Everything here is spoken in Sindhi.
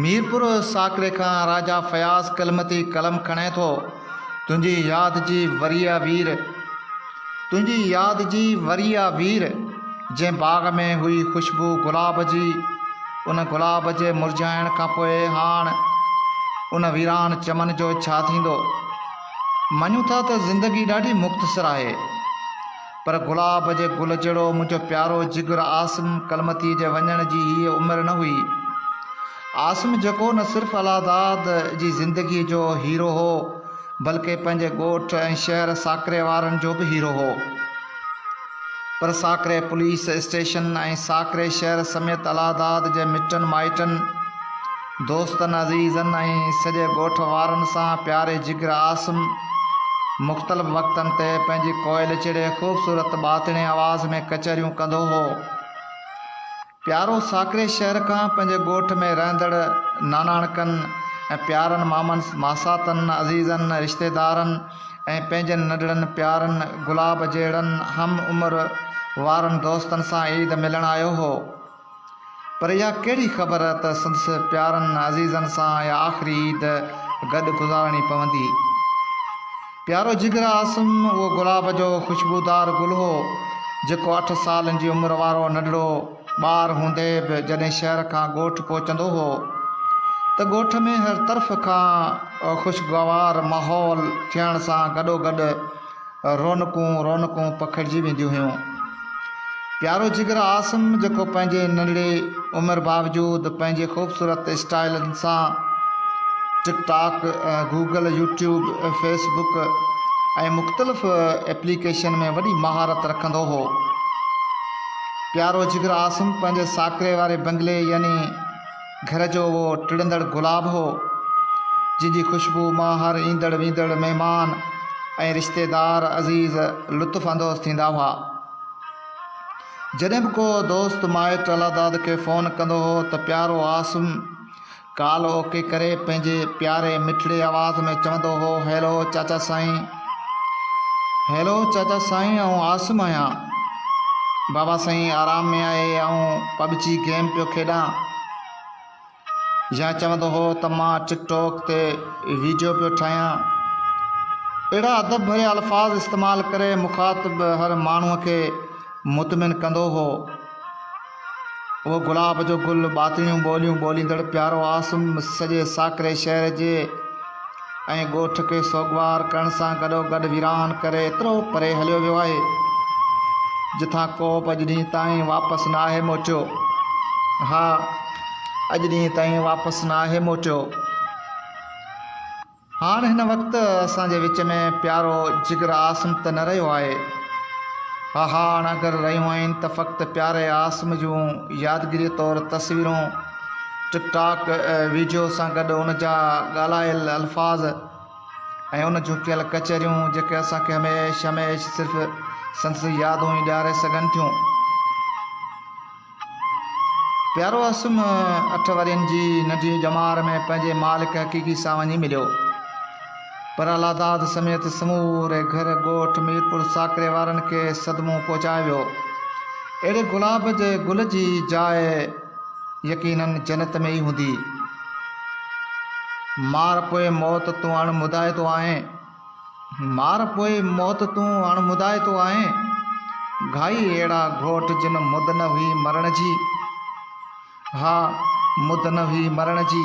ميرپور ساڪري کان راجا فياض ڪلمتي قلم کڻي ٿو، تنهنجي ياد جي وريا وير، تنهنجي ياد جي وريا وير، جنهن باغ ۾ هئي خوشبو گلاب جي، ان گلاب جي مرجهائڻ کان پوء هاڻ ان ويران چمن جو ڇا ٿيندو؟ مڃون ٿا ته زندگي ڏاڍي مختصر آهي. پر گلاب جي گل جهڙو منهنجو پيارو جگر عاصم ڪلمتيء جي وڃڻ جي هيء عمر نه هئي. عاصم جيڪو نه صرف الله داد جي زندگيء جو هيرو هو، بلڪه پنهنجي ڳوٺ ۽ شهر ساڪري وارن جو به هيرو هو. پر ساڪري پوليس اسٽيشن ۽ ساڪري شهر سميت الله داد جي مٽن مائٽن، دوستن عزيزن ۽ سڄي ڳوٺ وارن سان پياري جگر عاصم مختلف وقتن تي پنهنجي ڪوئل جهڙي خوبصورت ٻاتڻي آواز ۾ ڪچهريون ڪندو هو. پيارو ساڪري شهر کان پنهنجي ڳوٺ ۾ رهندڙ ناناڻڪن ۽ پيارن مامن ماساتن عزيزن رشتيدارن ۽ پنهنجن ننڍڙن پيارن گلاب جهڙن هم عمر وارن دوستن سان عيد ملڻ آيو هو. پر اها ڪهڙي خبر ته سندس پيارن عزيزن سان اها آخري عيد گڏ گذارڻي پوندي. پيارو جگر عاصم اهو گلاب جو خوشبودار گل هو، جيڪو اٺ سالن جي عمر وارو ننڍڙو ٻار هوندي به جڏهن شهر کان ڳوٺ پهچندو هو ته ڳوٺ ۾ هر طرف کان خوشگوار ماحول ٿيڻ سان گڏوگڏ رونقون رونقون پکڙجي وينديون هيون. پيارو جگر عاصم جيڪو پنهنجي ننڍڙي عمر باوجود پنهنجي خوبصورت اسٽائلن سان TikTok, Google, YouTube, Facebook ۽ مختلف ايپليڪيشن ۾ وڏي مهارت رکندو هو. پيارو جگر عاصم پنهنجي ساڪري واري بنگلي يعني گهر جو اهو ٽڙندڙ گلاب هو، جنهن جي خوشبوء مان هر ايندڙ ويندڙ مهمان ۽ رشتيدار عزيز لطف اندوز ٿيندا هئا. جڏهن به ڪو دوست مائٽ الله داد کي فون ڪندو هو ته پيارو عاصم ڪال اوڪي ڪري پنهنجي پياري مٺڙي آواز ۾ چوندو هو هيلو چاچا سائين هيلو چاچا سائين آئون عاصم آهيان. بابا سائين آرام ۾ آهي آئون پبجي گيم پيو کيڏان. يا چوندو هو ته مان ٽڪ ٽاڪ تي ويڊيو پيو ٺاهيان. اهڙا ادب ڀريا الفاظ استعمال ڪري مخاطب هر ماڻهوء کي مطمئن ڪندو هو. اهو گلاب جو گل ٻاتڻيون ٻوليون ٻوليندڙ پيارو عاصم سڄي ساڪري شهر جي ۽ ڳوٺ کي سوڳوار ڪرڻ سان گڏوگڏ ويران ڪري ايترو پري هليو ويو آهي، جتان ڪو به اڄ ڏينهن تائين واپس ناهي موٽيو. ها، اڄ ڏينهن تائين واپس ناهي موٽيو. هاڻ هن وقت اسان جي وچ ۾ پيارو جگر عاصم ته نه رهيو آهي. ها هاڻ اگر رهيون آهن ته فقط پياري عاصم جون يادگيري طور تصويرون، ٽڪ ٽاڪ ويڊيو سان گڏ ان جا ڳالهايل الفاظ ۽ ان جون ڪيل ڪچهريون جيڪي اسان کي هميشھ هميشھ صرف سندس يادون ئي ڏياري سگهن ٿيون. پيارو عاصم اٺ ورهين جي ننڍي ڄمار ۾ پنهنجي مالڪ حقيقي سان وڃي مليو. پر الله داد سميت سموري گهر ڳوٺ ميرپور ساڪري وارن کي صدمو پهچائي ويو. اهڙي گلاب جي گل جي جاء يقيناً جنت ۾ ئي هوندي. مار پوء موت تون اڻ مدائتو آهين. مار پوء موت تون اڻ مدائتو آهين. گهائي اهڙا گهوٽ جن مد نه هئي مرڻ جي. ها مد نه هئي مرڻ جي.